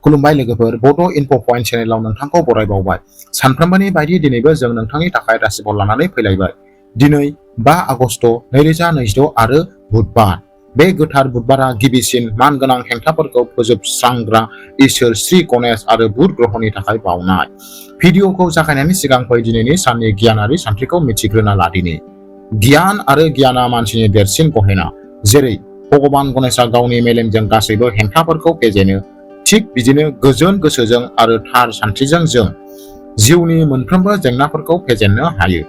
खुलुमबाय लोगोफोर, बड' इनफ' पइन्ट चेनेलाव नोंथांखौ बरायबावबाय। सानफ्रोमबोनि बायदि दिनैबो जों नोंथांनि थाखाय राशिफल लानानै फैलायबाय। दिनै 5 आगस्ट 2026 आरो बुधबार। बे गोथार बुधबारा गिबिसिन मानगोनां हेंथाफोरखौ फोजोबस्रांग्रा इसोर श्री गणेश आरो बुध ग्रहनि थाखाय बावनाय। भिडिअखौ जागायनायनि सिगां फै दिनैनि साननि गियानारि सानथ्रिखौ मिथिग्रोना लादिनि। गियान आरो गियाना मानसिनि देरसिन गहेना। जेरै भगबान गणेशआ गावनि मेलेमजों गासैबो हेंथाफोरखौ फेजेनो, थिग बिदिनो गोजोन गोसोजों आरो थार सानस्रिजों जों जिउनि मोनफ्रोमबो जेंनाफोरखौ फेजेननो हायो।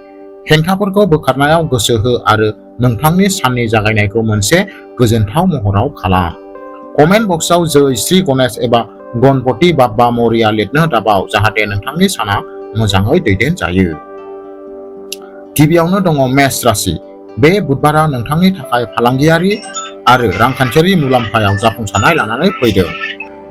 हेंथाफोरखौ बोखारनायाव गोसो हो आरो नोंथांनि साननि जागायनायखौ मोनसे गोजोनथाव महराव खालाम। कमेन्ट बक्सआव जय श्री गणेश एबा गणपति बाप्पा मौर्या लिरनो दाबाव, जाहाथे नोंथांनि साना मोजाङै दैदेनजायो। गिबियावनो दङ मेष राशि। बे बुधबारा नोंथांनि थाखाय फालांगियारि आरो रांखान्थियारि मुलाम्फायाव जाफुंसारनाय लानानै फैदों।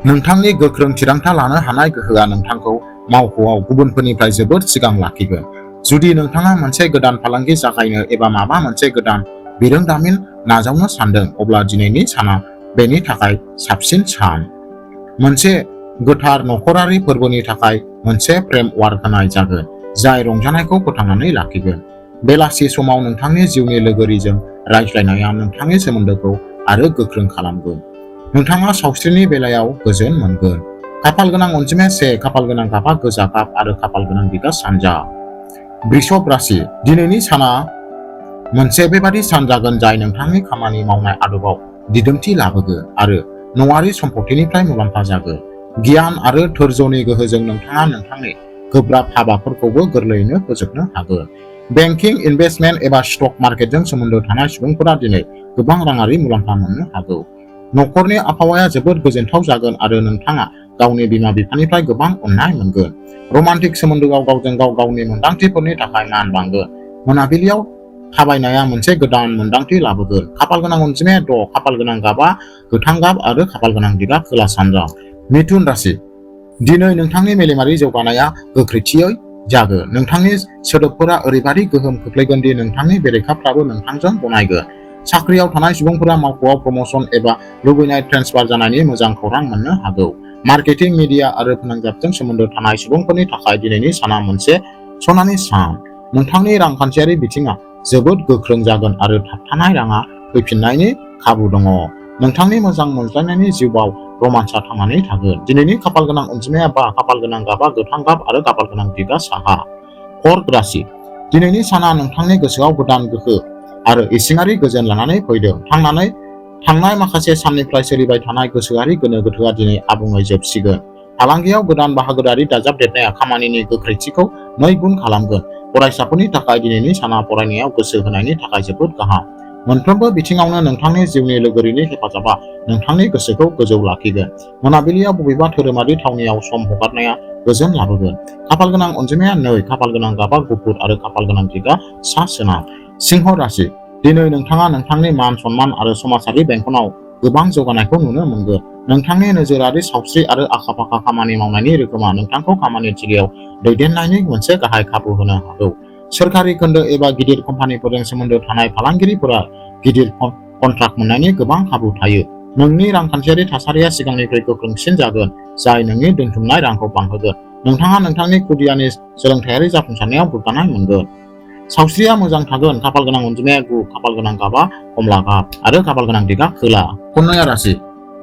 नोंथांनि गोख्रों थिरांथा लानो हानाय गोहोआ नोंथांखौ मावख'आव गुबुनफोरनिफ्राय जोबोद सिगां लाखिगोन। जुदि नोंथाङा मोनसे गोदान फालांगि जागायनो एबा माबा मोनसे गोदान बिरोंदामिन नाजावनो सानदों, अब्ला दिनैनि साना बेनि थाखाय साबसिन सान। मोनसे गोथार नखरारि फोरबोनि थाखाय मोनसे फ्रेमवार्क होनाय जागोन, जाय रंजानायखौ फोथांनानै लाखिगोन। बेलासि समाव नोंथांनि जिउनि लोगोरिजों रायज्लायनाया नोंथांनि सोमोन्दोखौ आरो गोख्रों खालामगोन। नोंथाङा सावस्रिनि बेलायाव गोजोन मोनगोन। खाफाल गोनां अनजिमाया 1, खाफाल गोनां गाबा गोजा गाब आरो खाफाल गोनां दिगा सानजा। वृषभ राशि। दिनैनि साना मोनसे बेबादि सान जागोन जाय नोंथांनि खामानि मावनाय आदबाव दिदोमथि लाबोगोन आरो न'आरि सम्पथिनिफ्राय मुलाम्फा जागोन। गियान आरो धोर्यनि गोहोजों नोंथाङा नोंथांनि गोब्राब हाबाफोरखौबो गोरलैयैनो फोजोबनो हागोन। बेंकिं, इनभेस्टमेन्ट एबा स्टक मार्केटजों सोमोन्दो थानाय सुबुंफोरा दिनै गोबां राङारि मुलाम्फा मोननो हागौ। नखरनि आबहावाया जोबोद गोजोनथाव जागोन आरो नोंथाङा गावनि बिमा-बिफानिफ्राय गोबां अननाय मोनगोन। रमान्टिक सोमोन्दोआव गावजों गाव गावनि मोनदांथिफोरनि थाखाय मान बांगोन। मोनाबिलियाव थाबायनाया मोनसे गोदान मोनदांथि लाबोगोन। खाफाल गोनां अनजिमाया 6, खाफाल गोनां गाबा गोथां गाब आरो खाफाल गोनां दिगा खोला सानजा। मिथुन राशि। दिनै नोंथांनि मेलेमारि जौगानाया गोख्रैथियै जागोन। नोंथांनि सोदोबफोरा ओरैबादि गोहोम खोख्लैगोन दि नोंथांनि बेरेखाफ्राबो नोंथांजों गनायगोन। साख्रियाव थानाय सुबुंफोरा मावख'आव प्रम'सन एबा लुबैनाय ट्रेन्सफार जानायनि मोजां खौरां मोननो हागौ। मार्केटिं, मिडिया आरो फोनांजाबजों सोमोन्दो थानाय सुबुंफोरनि थाखाय दिनैनि साना मोनसे सनानि सान। नोंथांनि रांखान्थियारि बिथिङा जोबोद गोख्रों जागोन आरो थाबथानाय राङा फैफिननायनि खाबु दङ। नोंथांनि मोजां मोनज्लायनायनि जिउआव रमान्सआ थांनानै थागोन। दिनैनि खाफाल गोनां अनजिमाया 5, खाफाल गोनां गाबा गोथां गाब आरो खाफाल गोनां दिगा साहा। कर्क राशि। दिनैनि साना नोंथांनि गोसोआव गोदान गोहो आरो इसिङारि गोजोन लानानै फैदों। थांनाय माखासे साननिफ्राय सोलिबाय थानाय गोसोआरि गोनो गोथोआ दिनै आबुङै जोबसिगोन। फालांगियाव गोदान बाहागोदारि दाजाबदेरनाया खामानिनि गोख्रैथिखौ 2 गुन खालामगोन। फरायसाफोरनि थाखाय दिनैनि साना फरायनायाव गोसो होनायनि थाखाय जोबोद गाहाम। मोनफ्रोमबो बिथिङावनो नोंथांनि जिउनि लोगोरिनि हेफाजाबा नोंथांनि गोसोखौ गोजौ लाखिगोन। मोनाबिलियाव बबेबा धोरोमारि थावनियाव सम हगारनाया गोजोन लाबोगोन। खाफाल गोनां अनजिमाया 2, खाफाल गोनां गाबा गुफुर आरो खाफाल गोनां दिगा सा सोनाब। सिंह राशि। दिनै नोंथाङा नोंथांनि मान सन्मान आरो समाजारि बेंखनाव गोबां जौगानायखौ नुनो मोनगोन। नोंथांनि नोजोरारि सावस्रि आरो आखा-फाखा खामानि मावनायनि रोखोमआ नोंथांखौ खामानि थिलिआव दैदेननायनि मोनसे गाहाय खाबु होनो हागौ। सोरखारि खोन्दो एबा गिदिर कम्पानिफोरजों सोमोन्दो थानाय फालांगिरिफोरा गिदिर कन्ट्राक्ट मोननायनि गोबां खाबु थायो। नोंनि रांखान्थियारि थासारिया सिगांनिख्रुइ गोख्रोंसिन जागोन, जाय नोंनि दोनथुमनाय रांखौ बांहोगोन। नोंथाङा नोंथांनि खुदियानि सोलोंथायारि जाफुंसारनायाव गोग्गानाय मोनगोन। सावस्रिया मोजां थागोन। खाफाल गोनां अनजिमाया 9, खाफाल गोनां गाबा कमला गाब आरो खाफाल गोनां दिगा खोला। कन्या राशि।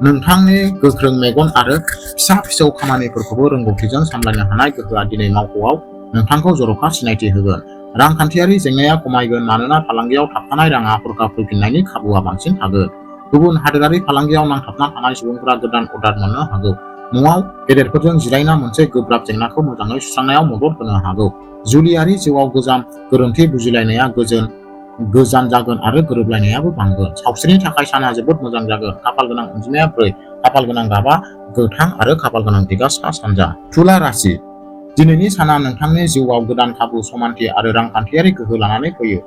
नोंथांनि गोख्रों मेगन आरो फिसा-फिसौ खामानिफोरखौबो रोंग'थिजों सामलायनो हानाय गोहोआ दिनै मावख'आव नोंथांखौ जर'खा सिनायथि होगोन। रांखान्थियारि जेंनाया खमायगोन मानोना फालांगियाव थाबथानाय राङा हरखाब फैफिननायनि खाबुआ बांसिन थागोन। गुबुन हादोरारि फालांगियाव नांथाबना थानाय सुबुंफोरा गोदान अर्डार मोननो हागौ। न'आव गेदेरफोरजों जिरायना मोनसे गोब्राब जेंनाखौ मोजाङै सुस्रांनायाव मदद होनो हागौ। जुलियारि जिउआव गोजाम गोरोन्थि बुजिलायनाया गोजान जागोन आरो गोरोबलायनायाबो बांगोन। सावस्रिनि थाखाय साना जोबोद मोजां जागोन। खाफाल गोनां अनजिमाया 4, खाफाल गोनां गाबा गोथां आरो खाफाल गोनां दिगा सा सानजा। तुला राशि। दिनैनि साना नोंथांनि जिउआव गोदान खाबु, समानथि आरो रांखान्थियारि गोहो लानानै फैयो।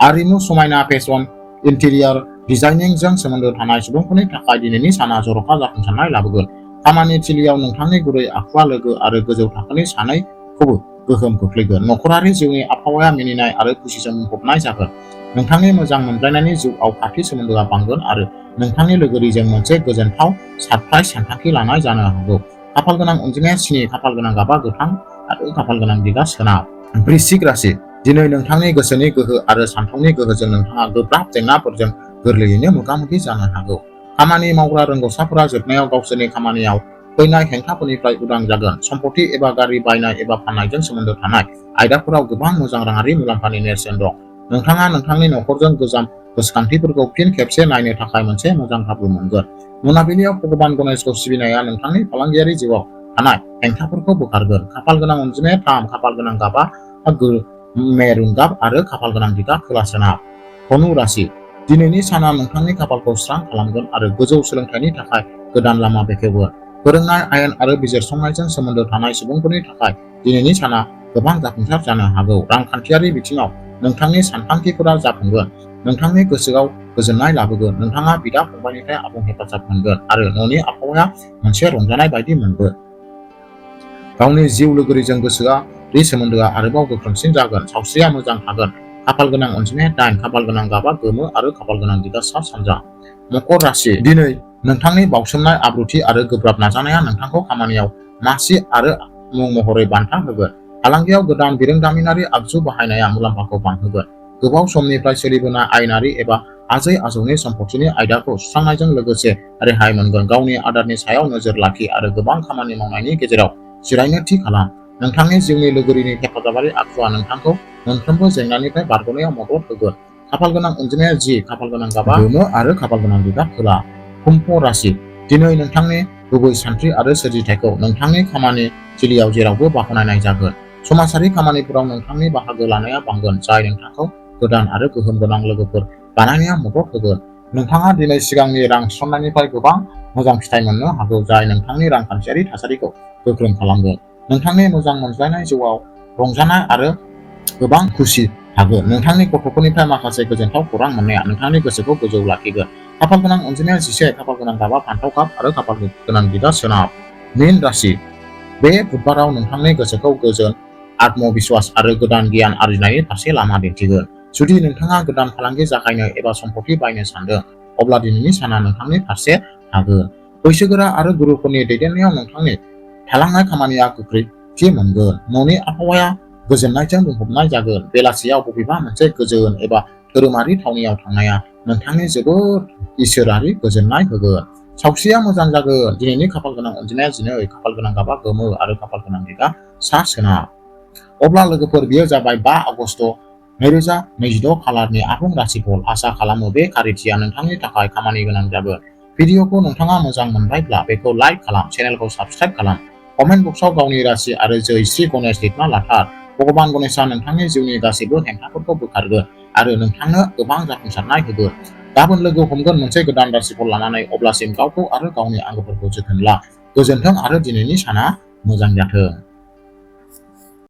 आरिमु, समायना, फेशन, इन्टेरियर डिजाइनिंजों सोमोन्दो थानाय सुबुंफोरनि थाखाय दिनैनि साना जर'खा जाफुंसारनाय लाबोगोन। खामानि थिलिआव नोंथांनि गुरै आखुआ लोगो आरो गोजौ थाखोनि सानैखौबो गोहोम खोख्लैगोन। नखरारि जिउनि आबहावाया मिनिनाय आरो खुसिजों बुंफबनाय जागोन। नोंथांनि मोजां मोनज्लायनायनि जिउआव खाथि सोमोन्दोआ बांगोन आरो नोंथांनि लोगोरिजों मोनसे गोजोनथाव सारप्राइज सानथांखि लानाय जानो हागौ। खाफाल गोनां अनजिमाया 7, खाफाल गोनां गाबा गोथां आरो खाफाल गोनां दिगा सोनाब। वृश्चिक राशि दिनै नोंथांनि गोसोनि गोहो आरो सान्थौनि गोहोजों नोंथाङा गोब्राब जेंनाफोरजों गोरलैयैनो मोगा-मोगि जानो हागौ। खामानि मावग्रा रोंग'साफोरा जोबनायाव गावसोरनि खामानियाव फैनाय हेंथाफोरनिफ्राय उदां जागोन। सम्पथि एबा गारि बायनाय एबा फाननायजों सोमोन्दो थानाय आयदाफोराव गोबां मोजां राङारि मुलाम्फानि नेरसोन दं। नोंथाङा नोंथांनि नखरजों गोजाम गोसोखांथिफोरखौ फिन खेबसे नायनो थाखाय मोनसे मोजां खाबु मोनगोन। मोनाबिलियाव भगबान गणेशखौ सिबिनाया नोंथांनि फालांगियारि जिउआव थानाय हेंथाफोरखौ बोखारगोन। खाफाल गोनां अनजिमाया 3, खाफाल गोनां गाबा मेरुन गाब आरो खाफाल गोनां दिगा खोला सोनाब। धनु राशि दिनैनि साना नोंथांनि खाफालखौ स्रां खालामगोन आरो गोजौ सोलोंथाइनि थाखाय गोदान लामा बेखेवगोन। फोरोंनाय, आयेन आरो बिजिरसंनायजों सोमोन्दो थानाय सुबुंफोरनि थाखाय दिनैनि साना गोबां जाफुंसार जानो हागौ। रांखान्थियारि बिथिङाव नोंथांनि सानथांखिफोरा जाफुंगोन। नोंथांनि गोसोआव गोजोननाय लाबोगोन। नोंथाङा बिदा-फंबायनिफ्राय आबुं हेफाजाब मोनगोन आरो न'नि आबहावाया मोनसे रंजानाय बायदि मोनगोन। गावनि जिउ लोगोरिजों गोसोआरि सोमोन्दोआ आरोबाव गोख्रोंसिन जागोन। सावस्रिया मोजां थागोन। खाफाल गोनां अनजिमाया 8, खाफाल गोनां गाबा गोमो आरो खाफाल गोनां दिगा सा-सानजा। मकर राशि दिनै नोंथांनि बावसोमनाय आब्रुथि आरो गोब्राब नाजानाया नोंथांखौ खामानियाव मासि आरो मुं महरै बान्था होगोन। फालांगियाव गोदान बिरोंदामिनारि आगजु बाहायनाया मुलाम्फाखौ बांहोगोन। गोबाव समनिफ्राय सोलिबोनाय आयेनारि एबा आजै-आजौनि सम्पथिनि आयदाखौ सुस्रांनायजों लोगोसे रेहाय मोनगोन। गावनि आदारनि सायाव नोजोर लाखि आरो गोबां खामानि मावनायनि गेजेराव जिरायनो थि खालाम। नोंथांनि जिउनि लोगोरिनि हेफाजाबारि आखुआ नोंथांखौ मोनफ्रोमबो जेंनानिफ्राय बारग'नायाव मदद होगोन। खाफाल गोनां अनजिमाया 10, खाफाल गोनां गाबा गोमो आरो खाफाल गोनां दिगा खोला। कुम्भ राशि दिनै नोंथांनि गुबै सानस्रि आरो सोरजिथायखौ नोंथांनि खामानि थिलियाव जेरावबो बाख्नायनाय जागोन। समाजारि खामानिफोराव नोंथांनि बाहागो लानाया बांगोन, जाय नोंथांखौ गोदान आरो गोहोम गोनां लोगोफोर बानायनायाव मदद होगोन। नोंथाङा दिनै सिगांनि रां थिसननायनिफ्राय गोबां मोजां फिथाय मोननो हागौ, जाय नोंथांनि रांखान्थियारि थासारिखौ गोख्रों खालामगोन। नोंथांनि मोजां मोनज्लायनाय जिउआव रंजानाय आरो गोबां खुसि थागोन। नोंथांनि गथ'फोरनिफ्राय माखासे गोजोनथाव खौरां मोननाया नोंथांनि गोसोखौ गोजौ लाखिगोन। खाफाल गोनां अनजिमाया 11, खाफाल गोनां गाबा फान्थाव गाब आरो खाफाल गोनां दिगा सोनाब। मीन राशि बे बुधबाराव नोंथांनि गोसोखौ गोजोन, आत्मविश्वास आरो गोदान गियान आरजिनायनि फारसे लामा दिन्थिगोन। जुदि नोंथाङा गोदान फालांगि जागायनो एबा सम्पथि बायनो सानदों, अब्ला दिनैनि साना नोंथांनि फारसे थागोन। बैसोगोरा आरो गुरुफोरनि दैदेननायाव नोंथांनि थालांनाय खामानिया गोख्रैथि मोनगोन। न'नि आबहावाया गोजोननायजों बुंफबनाय जागोन। बेलासियाव बबेबा मोनसे गोजोन एबा धोरोमारि थावनियाव थांनाया नोंथांनि जोबोद इसोरारि गोजोननाय होगोन। सावस्रिया मोजां जागोन। दिनैनि खाफाल गोनां अनजिमाया 12, खाफाल गोनां गाबा गोमो आरो खाफाल गोनां दिगा सा-सोनाब। अब्ला लोगोफोर, बेयो जाबाय 5 आगस्ट 2026 खालारनि आबुं राशिफल। आसा खालामो बे खारिथिया नोंथांनि थाखाय खामानि गोनां जागोन। भिडिअखौ नोंथाङा मोजां मोनबायब्ला बेखौ लाइक खालाम, चेनेलखौ साबस्क्राइब खालाम, कमेन्ट बक्सआव गावनि राशि आरो जै श्री गणेश लिरना लाथार। भगबान गणेशआ नोंथांनि जिउनि गासैबो हेंथाफोरखौ बोखारगोन आरो नोंथांनो गोबां जाफुंसारनाय होगोन। गाबोन लोगो हमगोन मोनसे गोदान राशिफल लानानै। अब्लासिम गावखौ आरो गावनि आंगोफोरखौ जोथोन ला। गोजोन्थों आरो दिनैनि साना मोजां जाथों।